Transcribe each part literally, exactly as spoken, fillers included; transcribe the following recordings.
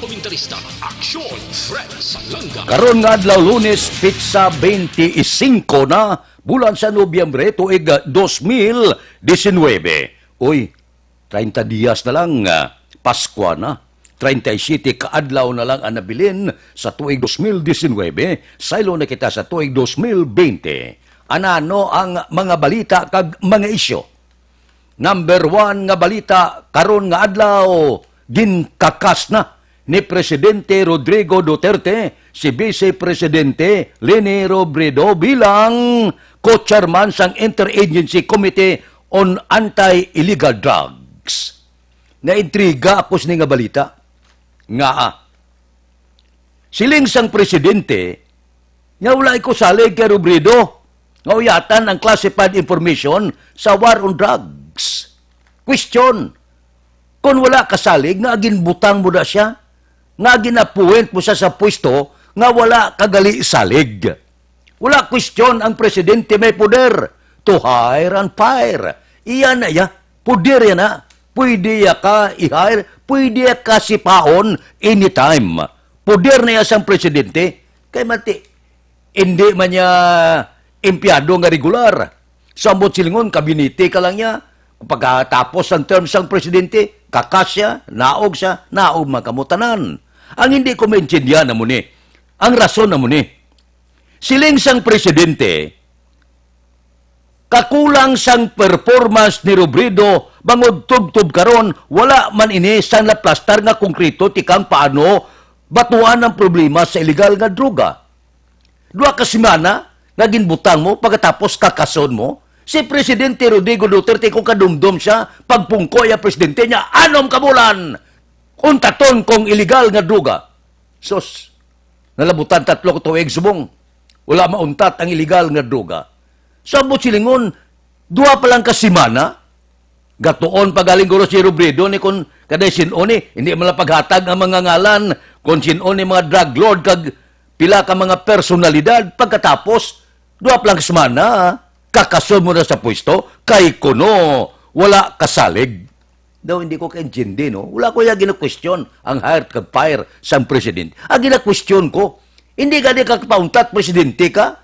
Komentarista, Aksyon Fred Salanga. Karon nga adlaw, Lunes, petsa twenty-five na, bulan sa Nobyembre, tuig, ah, dos mil diecinuebe. Uy, treinta dias na lang, ah, Paskwa na. Treinta y siete ka adlaw na lang ang nabilin sa tuig dos mil diecinuebe. Saylo na kita sa tuig dos mil twenty. Anano ang mga balita kag mga isyu? Number one nga balita karon nga adlaw, ginkakas na ni Presidente Rodrigo Duterte si Vice Presidente Leni Robredo bilang co-chairman sang Interagency Committee on Anti-Illegal Drugs. Naintriga ako sini nga balita. Ngaa? Siling sang presidente nga wala ko salig kay Robredo nga uyatan ang classified information sa war on drugs. Question, kung wala ka salig, nga ginbutang mo na siya, nga gin-appoint mo siya sa pwesto nga wala ka gali salig. Wala question ang presidente may poder to hire and fire. Iya na iya. Poder iya na. Pwede iya ka i-hire, pwede iya ka sipaon anytime. Poder na iya sang presidente. Kay mati, hindi man niya empleyado nga regular. Sa ambot silingon, kabinete ka lang niya. Pagkatapos ang term sang presidente, kakas siya, naog siya, naog man kamo tanan. Ang hindi ko maintindihan amo ni, ang rason amo ni, siling sang presidente, kakulang sang performance ni Robredo bangod tubtob karon, wala man ini sang naplastar nga konkreto tikang paano batuan ang problema sa iligal nga droga. Duha ka semana nga ginbutang mo, pagkatapos kakason mo. Si Presidente Rodrigo Duterte, kung kadumdom siya, pagpungko iya presidente niya, anom ka bulan, untaton kong iligal nga droga. Sus, nalabutan tatlo ka tuig subong wala mauntat ang iligal nga droga. Sa ambot silingon, duha pa lang ka semana, gatuon pa galing guro si Robredo ni kung kaday sin-o ni, hindi man lang paghatag ang mga ngalan kung sin-o ni mga drug lord kag pila ka mga personalidad. Pagkatapos, duha pa lang ka semana, kakason mo na sa pwesto, kay kuno wala kasalig. Daw hindi ko kaintindi, no? Wala ko ya gina-question ang hire kag fire sang presidente. Ang gina-question ko, hindi ka di ka kapauntat, presidente ka?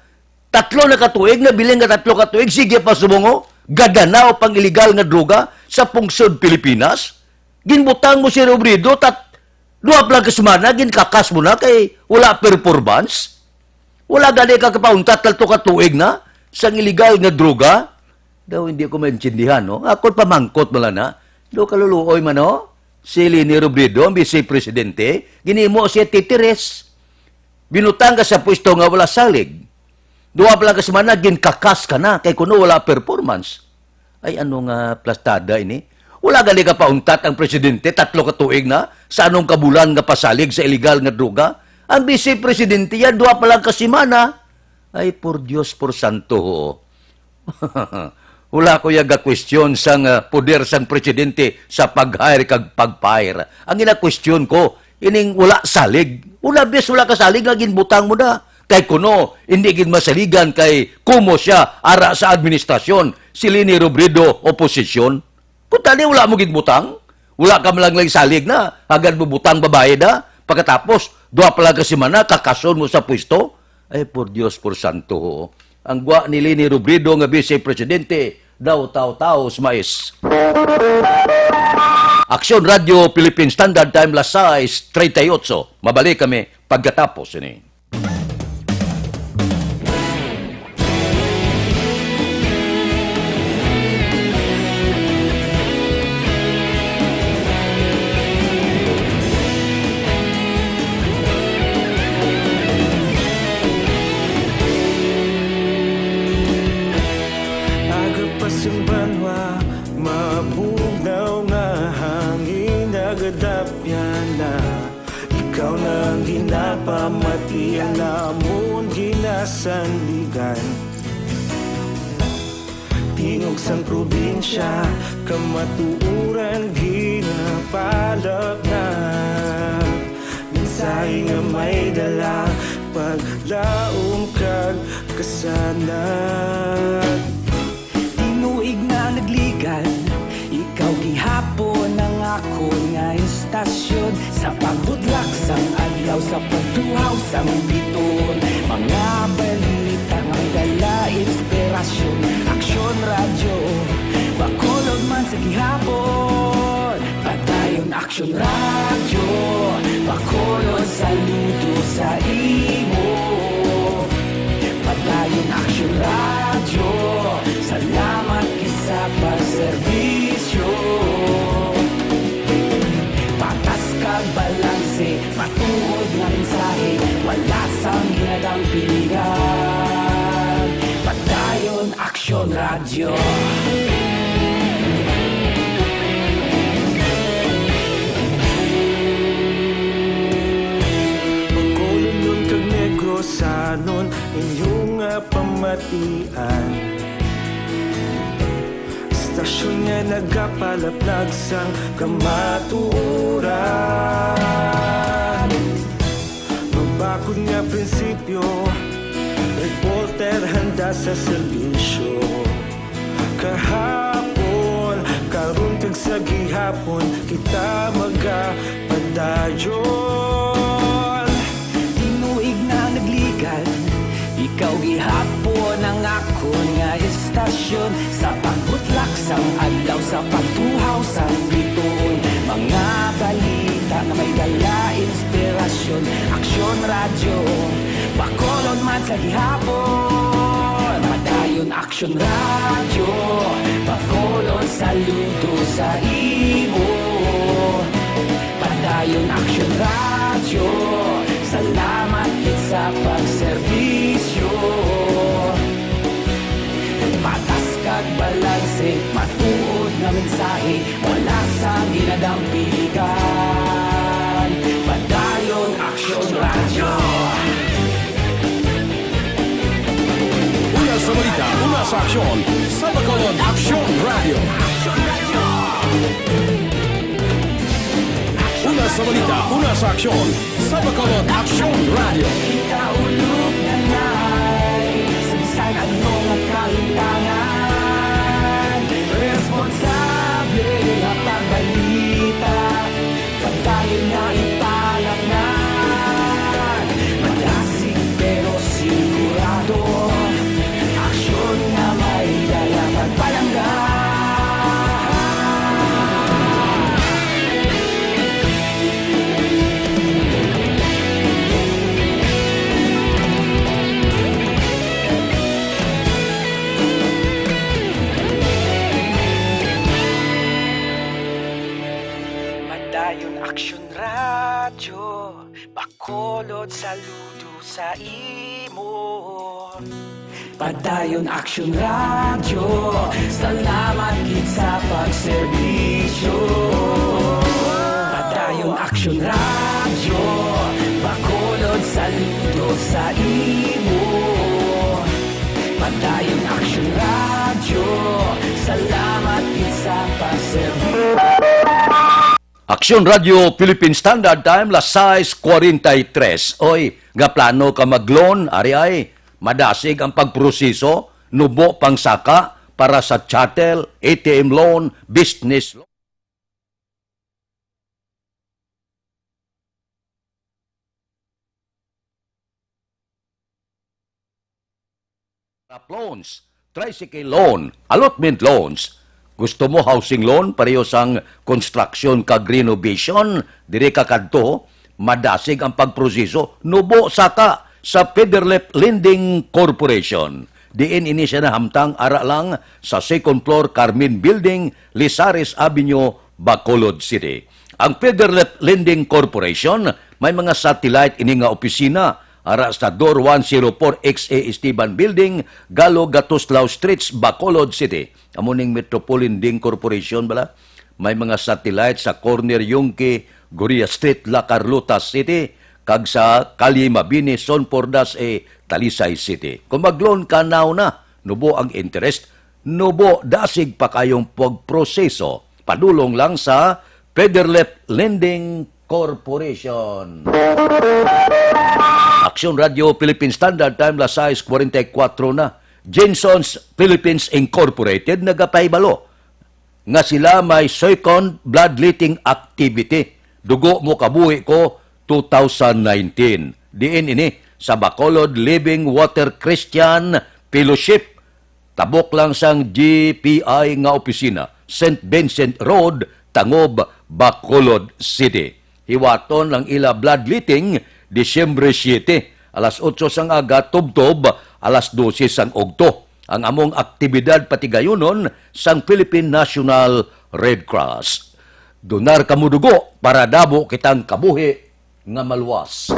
Tatlo na ka tuig, nabilin nga tatlo ka tuig, sige pa subong, oh. Gadanaw pang iligal nga droga sa pungsod Pilipinas. Ginbutang mo si Robredo, tat-, duha pa lang ka semana, ginkakas mo na kay wala performance. Wala gani ka kapauntat, tatlo ka tuig na sang iligal nga droga. Daw hindi ko maintindihan, no? Ako pamangkot mo lang na. Do kaluluoy man, no? Si Leni Robredo, ang Vice Presidente, ginimo siya titiris. Binutang ka sa pwesto nga wala salig. Duha pa lang ka semana, ginkakas ka na, kay kuno wala performance. Ay, ano nga plastada ini? Wala gani ka pauntat ang presidente, tatlo ka tuig na, sa anong kabulan nga pasalig sa iligal nga droga? Ang Vice Presidente yan, duha pa lang ka semana. Ay, por Dios, por santo, ho. Wala ko ya ga-question sang, ah, poder sang presidente sa pag-hire kag pag-fire. Ang gina-question ko, ining wala salig. Una bes wala ka salig nga ginbutang mo na. Kay kuno, hindi gid masaligan kay kumo siya ara sa administrasyon, si Leni Robredo, oposisyon. Kung tani, wala mo ginbutang, wala ka man lang salig na, agad mo butang babae na, pagkatapos, duha pa lang ka semana, kakason mo sa pwesto. Ay, por Dios, por santo, ho. Ang gwa ni Leni Robredo nga Vice Presidente, daw taw-taw sa mais. Aksyon Radio Philippine Standard Time, las sais treinta y ocho. Mabalik kami pagkatapos ini. Aga pa sing banwa, mabugnaw nga hangin, nagadapyan na. Ikaw na ang ginapamati, ang namon ginasandigan. Tingog sang probinsya, kamatuoran ginapalapnag. Mensahe nga may dala, paglaom kag kasanag. Tinuig na nagligad, ikaw gihapon ang akon nga Tasyon sa pagbutlak sang adlaw, sa pagtuhaw sang bituon, mga balita nga may dala inspirasyon. Aksyon Radyo, Bacolod man sa gihapon. Padayon Aksyon Radyo, Bacolod saludo sa imo. Padayon Aksyon Radyo, salamat gid sa pagserbisyo. Patas kag balanse, matuod nga mensahe, wala sang ginadampingan. Padayon Aksyon Radyo. Bacolodnon kag Negrosanon, inyo nga pamatian. Istasyon nga nagapalaplag sang kamatuoran. Magbakod nga prinsipyo, reporter handa sa serbisyo. Kahapon, karon kag sa gihapon, kita magapadayon. Tinuig na nagligan, ikaw gihapon ang akon nga istasyon. Sa pagbutlak sang adlaw, sa pagtuhaw sang bituon, mga balita nga may dala inspirasyon. Aksyon Radyo, Bacolod man sa gihapon. Padayon Aksyon Radyo, Bacolod saludo sa imo. Padayon Aksyon Radyo, salamat gid sa pagserbisyo. Patas kag balanse, matuod nga mensahe, wala sang ginadampigan. Padayon Aksyon Radyo. Una sa balita, una sa aksyon, sa Bacolod Aksyon Radyo. Una sa balita, una sa aksyon, sa Bacolod Aksyon Radyo. Ikaulog na na'y sa bisan ano nga kahitangan. Responsable nga pagbalita, padayon na ipalaknag. Madasig pero sigurado, aksyon nga may dala pagpalangga. Padayon Aksyon Radyo, Bacolod saludo sa imo. Padayon Aksyon Radyo, salamat gid sa pagserbisyo. Padayon Aksyon Radyo, Bacolod saludo sa imo. Padayon Aksyon Radyo, salamat gid sa pagserbisyo. Aksyon Radyo Philippine Standard Time, las sais cuarenta y tres. Oy, nga plano ka mag-loan, ari ay, madasig ang pagproseso, nubo pang saka para sa chattel, A T M loan, business loan. Crop loans, tricycle loan, allotment loans. Gusto mo housing loan pareho sang construction kag renovation? Diri ka kadto, madasig ang pagproseso. Nubo saka sa Federlip Lending Corporation. Diin ini siya nahamtang ara lang sa second floor Carmen Building, Lizares Avenue, Bacolod City. Ang Federlip Lending Corporation may mga satellite ini nga opisina ara sa Door one zero four X A Esteban Building, Galo Gatuslao Streets, Bacolod City. Amo ning Metropole Lending Corporation bala. May mga satellite sa corner Yungque, Goria Street, La Carlota City, kag sa Kalye Mabini, Son Pordas, eh, Talisay City. Kung mag-loan ka, now na, nubo ang interest, nubo dasig pa kayong pagproseso. Padulong lang sa Federlip Lending Corporation. Aksyon Radyo Philippine Standard Time, las sais cuarenta y cuatro na. Jenson's Philippines Incorporated nagapahibalo nga sila may second bloodletting activity. Dugo Mo Kabuhi Ko, two thousand nineteen. Diin ini? Sa Bacolod Living Water Christian Fellowship, tabok lang sang G P I nga opisina, Saint Vincent Road, Tangob, Bacolod City. Hiwaton ang ila bloodletting, Disyembre siete, alas otso sang aga tubtob alas dose sang ugto. Ang among aktibidad patigayunon sang Philippine National Red Cross. Donar kamo dugo para damo kitang kabuhi nga maluwas.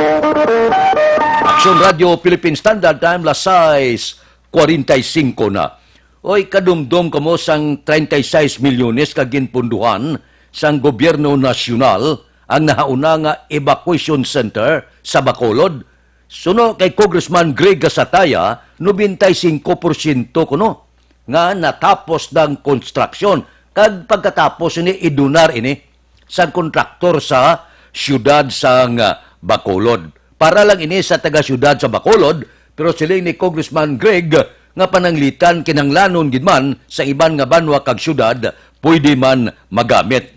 Aksyon Radio Philippine Standard Time, las sais cuarenta y cinco na. Oy, kadumdom kamo sang treinta y seis milyones ka ginpunduhan sang gobyerno nasyonal ang nahauna nga evacuation center sa Bacolod. Suno kay Congressman Greg Gasataya, noventa y cinco porsyento kuno nga natapos ang konstruksyon, kag pagkatapos ini, idunar ini sang kontraktor sa siyudad sang, ah, Bacolod. Para lang ini sa taga-siyudad sa Bacolod, pero siling ni Congressman Greg nga pananglitan kinahanglanon gid man sa iban nga banwa kag siyudad pwede man magamit.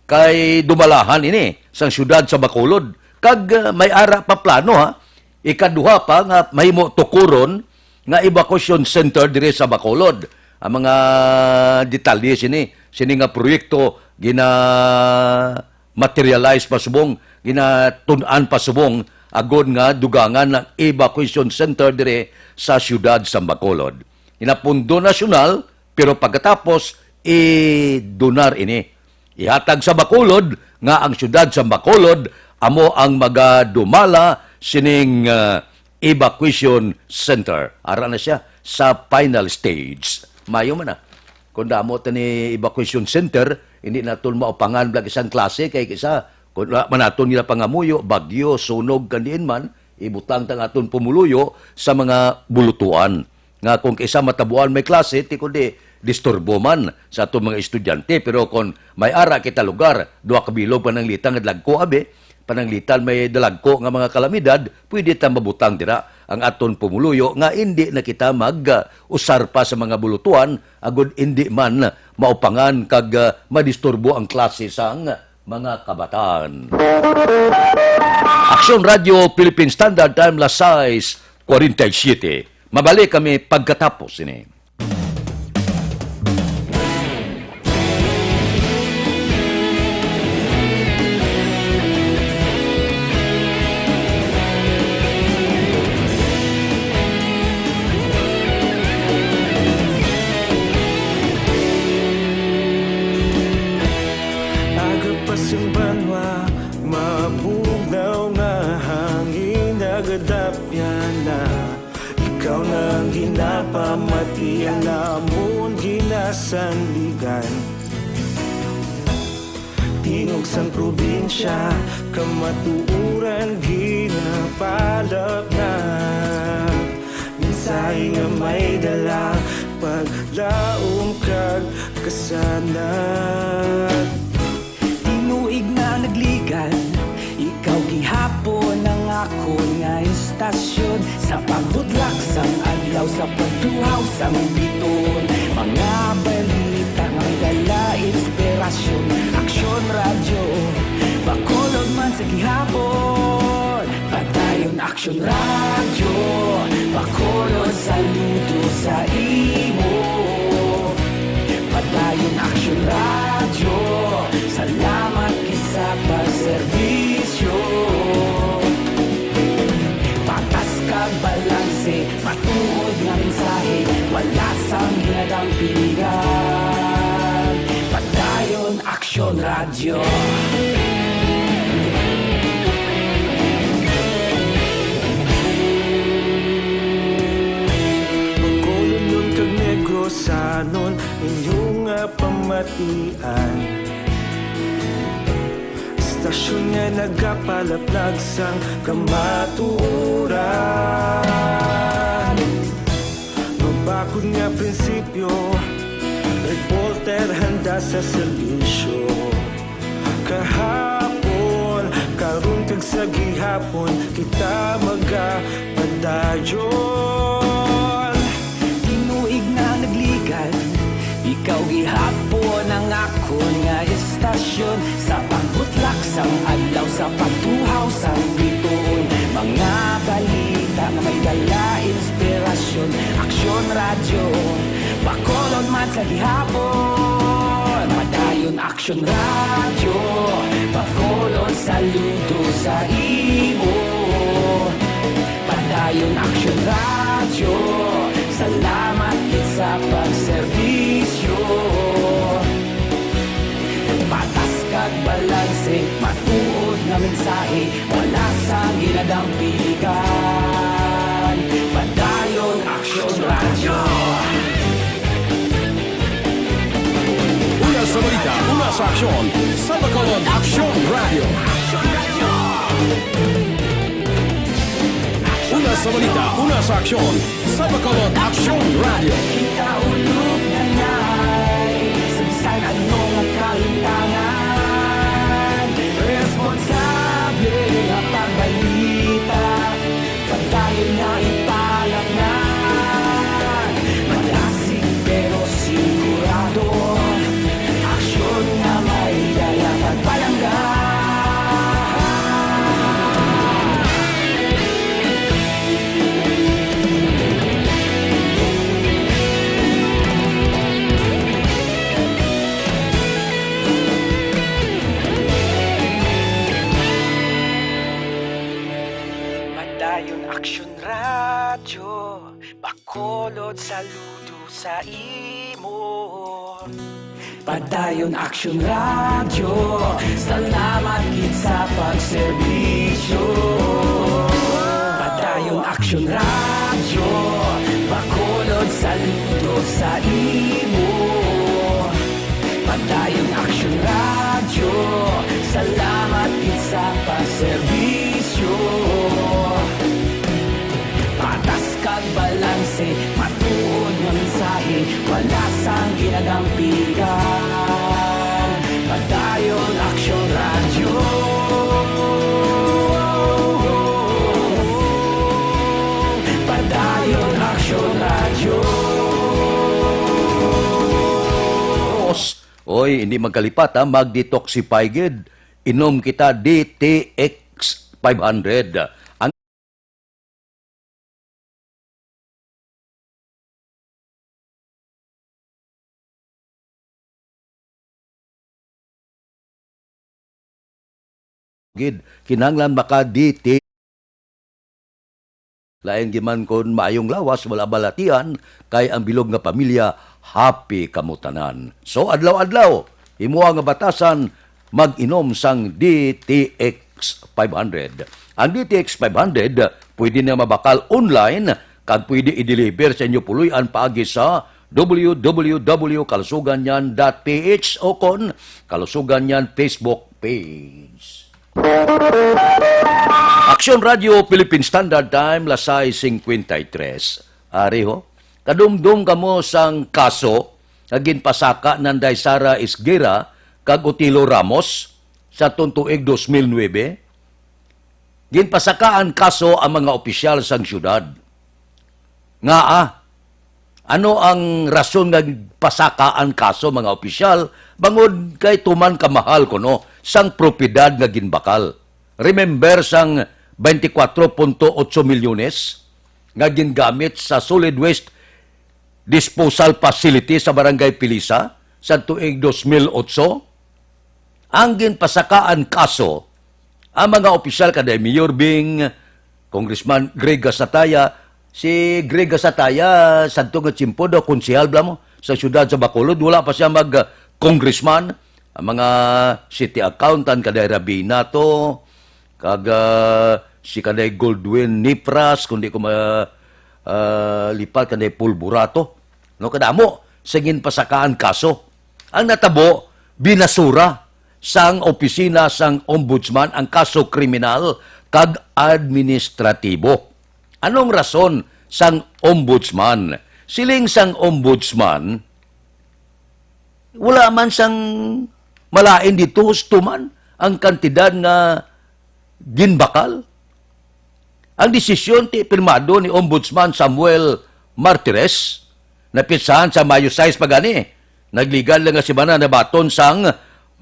Kay dumalahan ini sang siyudad sa Bacolod, kag, ah, may ara pa plano, ha. Ikaduha pa nga mahimo tukuron nga evacuation center diri sa Bacolod. Ang mga detalye sini, sini nga proyekto gina-materialize pa subong, ginatun-an pa subong, agod nga dugangan ang evacuation center diri sa siyudad sa Bacolod. Ginapundo nasyonal, pero pagkatapos, idunar ini. Ihatag sa Bacolod nga ang siyudad sa Bacolod amo ang magadumala sining, ah, evacuation center. Ara na siya sa final stage. Mayo man na. Kung damo ta ni evacuation center, hindi naton maupangan blag isang klase kay kisa kung wala man naton nila pangamuyo, bagyo, sunog, kandiin man, ibutang ta ang aton pumuluyo sa mga bulutuan. Nga kung kaisa matabuan may klase, ti kundi disturbo man sa aton mga estudyante. Pero kung may ara kita lugar, duha ka bilog pananglitan nga dalagko, abi, pananglitan may dalagko nga mga kalamidad, pwede ta mabutang dira ang aton pumuluyo nga indi na kita mag, ah, usar pa sa mga bulutuan, agud indi man maupangan kag, ah, madisturbo ang klase sang mga kabataan. Aksyon Radio Philippine Standard Time, las sais cuarenta y siete. Mabalik kami pagkatapos ini. Aga pa sang banwa, mabugnaw nga hangin nagadapyan na. Ikaw na ang ginapamati, ang amon ginasandigan. Tingog sang probinsya, kamatuoran ginapalapnag. Mensahe nga may dala, paglaom kag kasanag. Tinuig na nagligad, ikaw gihapon ang akon nga istasyon. Sa pagbutlak sang adlaw, sa pagtuhaw sang biton, mga balita nga may dala inspirasyon. Aksyon Radyo, Bacolod man sa gihapon. Padayon Aksyon Radyo, Bacolod, saludo sa imo. Padayon Aksyon Radyo, salamat gid sa pagserbisyo. Patas kag balanse, matuod nga mensahe, wala sang ginadampingan. Padayon Aksyon Radyo. Bacolodnon kag Negrosanon, inyo nga pamatian. Istasyon nga nagapalaplag sang kamatuoran. Mabakod nga prinsipyo, reporter handa sa serbisyo. Kahapon, karon kag sa gihapon, kita magapadayon. Tinuig na nagligad, ikaw gihapon ang akon nga istasyon. Sa Sang adlaw sa pagtuhaw sang bituon, mga balita nga may dala inspirasyon. Aksyon Radyo, Bacolod man sa gihapon. Padayon Aksyon Radyo, Bacolod saludo sa imo. Padayon Aksyon Radyo, salamat gid sa pagserbisyo. Patas kag balanse, matuod nga mensahe, wala sang ginadampigan. Padayon Aksyon Radyo. Una sa balita, una sa aksyon, sa Bacolod Aksyon Radyo. Una sa balita, una sa aksyon, sa Bacolod Aksyon Radyo. Kita ulog na nay, sa bisan ano nga kahitangan, responsable nga pagbalita, padayon nga ipalapnan. Malasig pero sigurado, aksyon nga may dala pagpalangga. Padayon Aksyon Radyo, Bacolod saludo sa imo. Padayon Aksyon Radyo, salamat gid sa pagserbisyo. Padayon Aksyon Radyo, Bacolod saludo sa imo. Padayon Aksyon Radyo, salamat gid sa pagserbisyo. Patas kag balanse, matuod nga mensahe, wala sang ginadampigan. Padayon Aksyon Radyo. Padayon Aksyon Radyo. Oy, hindi magkalipat, ha, mag-detoxify gid. Inom kita D T X five hundred. Ang gid, kinahanglan maka-D T. Lain gid man kon maayong lawas, wala balatian, kay ang bilog nga pamilya, happy kamo tanan. So, adlaw-adlaw, imo nga batasan, mag-inom sang D T X five hundred. Ang D T X five hundred, pwede na mabakal online, kag pwede i-deliver sa inyo puloy-an paagi sa W W W kalusuganyan dot P H o kon Kalusugan Niyan Facebook page. Aksyon Radyo Philippine Standard Time, las sais cincuenta y tres. Ari ho, kadumdom kamo sang kaso nga ginpasaka ni Nanday Sara Esguerra kag Otilo Ramos sa tuig dos mil nuebe? Ginpasakaan kaso ang mga opisyal sang siyudad. Ngaa? Ano ang rason nga pasakaan kaso, mga opisyal? Bangod kay tuman kamahal kuno sang propiedad nga ginbakal. Remember sang twenty-four point eight milyones nga gingamit sa solid waste disposal facility sa Barangay Pilisa sa tuig dos mil otso? Ang ginpasakaan kaso ang mga opisyal, kanday Mayor Bing, Congressman Greg Gasataya. Si Greg Gasataya, sadto nga tiyempo daw, konsehal bala mo sa siyudad sa Bacolod. Wala pa siya mag, ah, congressman. Ang mga city accountant, kanday Rabina to, kag, ah, si kanday Goldwin Nipras, kundi ko ma-, ah, lipat, kanday Pulburato. No, kadamo sa ginpasakaan kaso. Ang natabo, binasura sang opisina sang ombudsman ang kaso kriminal kag administratibo. Anong rason sang ombudsman? Siling sang ombudsman, wala man sang malain dito, husto man ang kantidad nga ginbakal. Ang desisyon ti pirmado ni Ombudsman Samuel Martires, napitsahan sa Mayo sais pa gani. Nagligad lang nga semana nabaton sang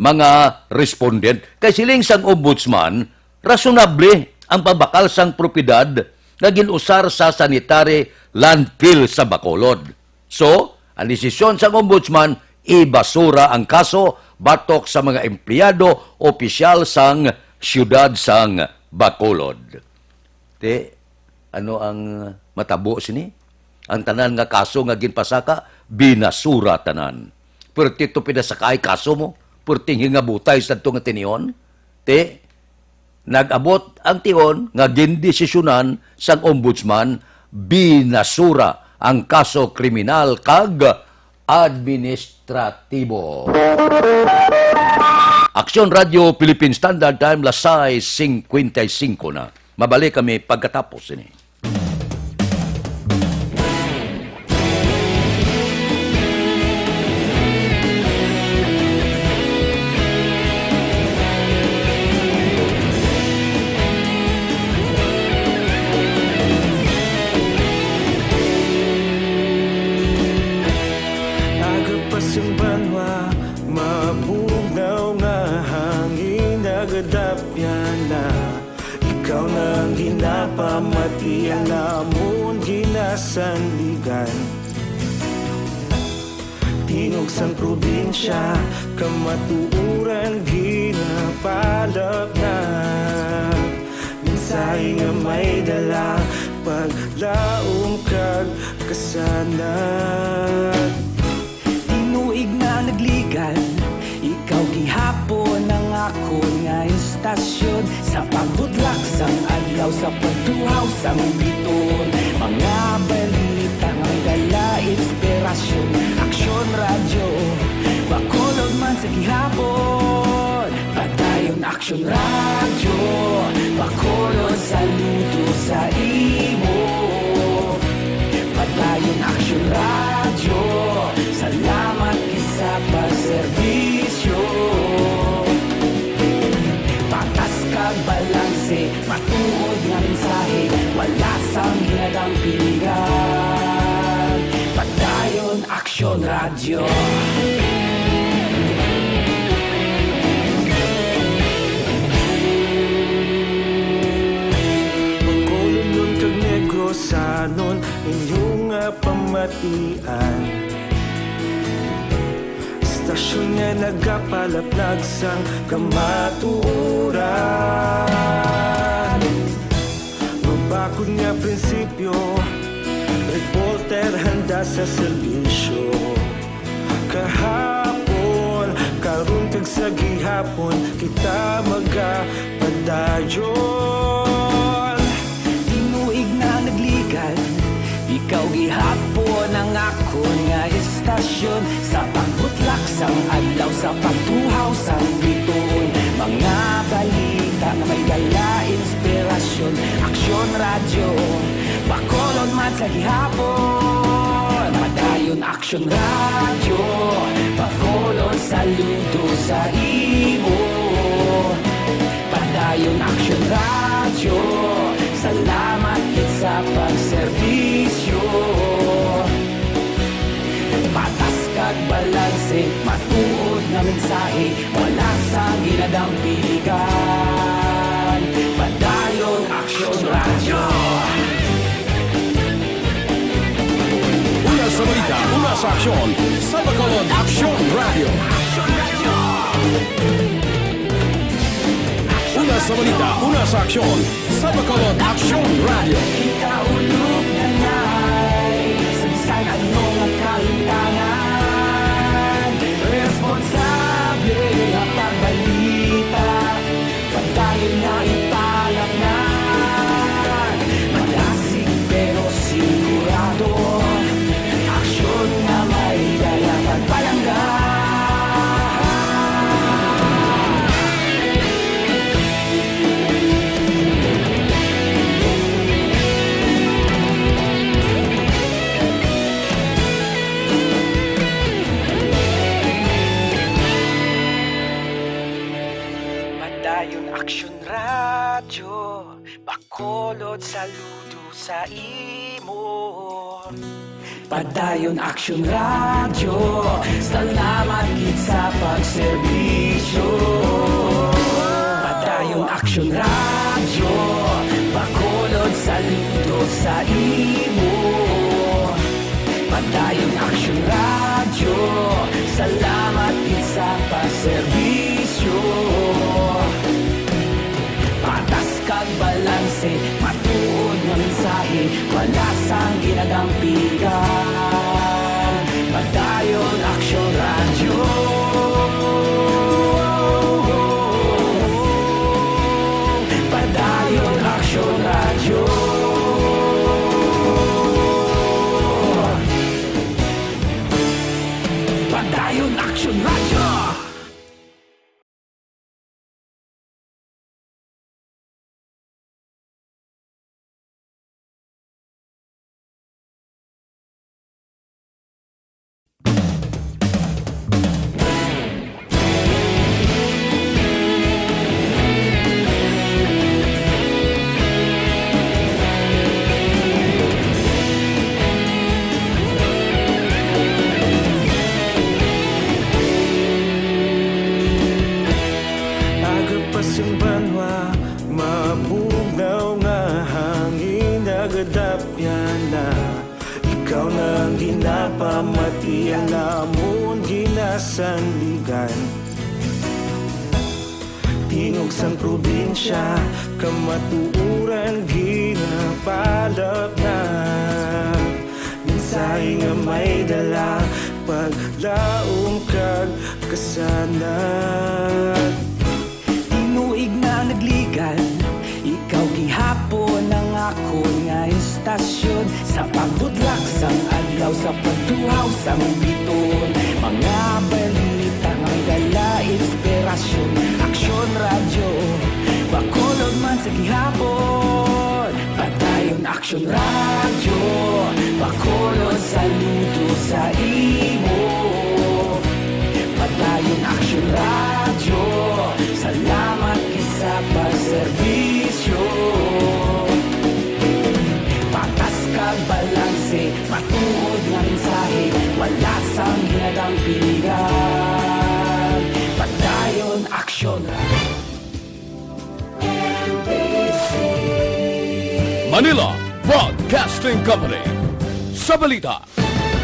mga respondent. Kay siling sang Ombudsman, rasonable ang pagbakal sang propiedad nga gin-usar sa sanitary landfill sa Bacolod. So, ang desisyon sang Ombudsman, ibasura ang kaso batok sa mga empleyado, opisyal sang siyudad sang Bacolod. Te, ano ang matabo sini? Ang tanan nga kaso nga ginpasaka, binasura tanan. Perti to pinasakaay kaso mo, perting hingabutay sa to nga tinion. Te, nag-abot ang tion nga gindesisyonan sang Ombudsman, binasura ang kaso kriminal kag administratibo. Aksyon Radyo Philippine Standard Time, las sais cincuenta y cinco na. Mabalik kami pagkatapos ini. Aga pa sing banwa, mabugnaw nga hangin, nagadapyan na. Ikaw na ang ginapamati, ang amon ginasandigan. Tingog sang probinsya, kamatuoran ginapalapnag. Mensahe nga may dala, paglaom kag kasanag. Tinuig na nagligan, ikaw gihapon ang akon nga istasyon. Sa pagbutlak sang adlaw, sa pagtuhaw sang bituon, mga balita nga may dala inspirasyon. Aksyon Radyo, Bacolod man sa gihapon. Padayon Aksyon Radyo, Bacolod, saludo sa imo. Padayon Aksyon Radyo, salamat gid sa pagserbisyo. Patas kag balanse, matuod nga mensahe, wala sang ginadampingan. Padayon Aksyon Radyo. Bacolodnon kag Negrosanon, inyo nga pamatian. Istasyon nga nagapalaplag sang kamatuoran. Mabakod nga prinsipyo, reporter handa sa serbisyo. Kahapon, karon kag sa gihapon, kita magapadayon. Tinuig na nagligan, ikaw gihapon ang akon nga istasyon. Sa pagbutlak sang adlaw, sa pagtuhaw sang bituon, mga balita nga may dala inspirasyon. Aksyon Radyo, Bacolod man sa gihapon. Padayon Aksyon Radyo, Bacolod, saludo sa imo. Padayon Aksyon Radyo, salamat gid sa pagserbisyo. Patas kag balanse, matuod nga mensahe, wala sang ginadampingan. Padayon Aksyon Radyo. Una sa balita, una sa aksyon, sa Bacolod Aksyon Radyo. Una sa balita, una sa aksyon, sa Bacolod Aksyon Radyo. Kita ulog na ngay, sa bisan ano nga kahintangan, responsable nga pagbalita. Padayon nga ipalapngan, madasig pero sigurado. Aksyon nga may dala pagpalangga. Padayon Aksyon Radyo, Bacolod, saludo sa imo. Padayon Aksyon Radyo, salamat gid sa pagserbisyo. Padayon Aksyon Radyo, Bacolod, saludo sa imo. Padayon Aksyon Radyo, salamat gid sa pagserbisyo. Patas kag balanse, matuod nga mensahe, wala sang ginadampigan. Padayon Aksyon Radyo. Padayon Aksyon Radyo. Padayon Aksyon Radyo. Agapas ang banwa, mabugnaw nga hangin, nagadapyan na. Ikaw na ang ginapamati, ang amon ginasandigan. Tingog sang probinsya, kamatuoran ginapalapnag. Mensahe nga may dala, paglaom kag kasanag. Tinuig na nagligan, ikaw gihapon ang akon nga istasyon. Sa pagbudlak sang adlaw, sa pagtuhaw sang biton, mga balita nga may dala inspirasyon. Aksyon Radyo, Bacolod man sa gihapon. Padayon Aksyon Radyo, Bacolod, saludo sa imo. Padayon Aksyon Radyo, salamat gid sa pagserbisyo. Patas kag balanse, matuod nga mensahe, wala sang ginadampigan. Padayon Aksyon Radyo. Manila Broadcasting Company. Sa balita,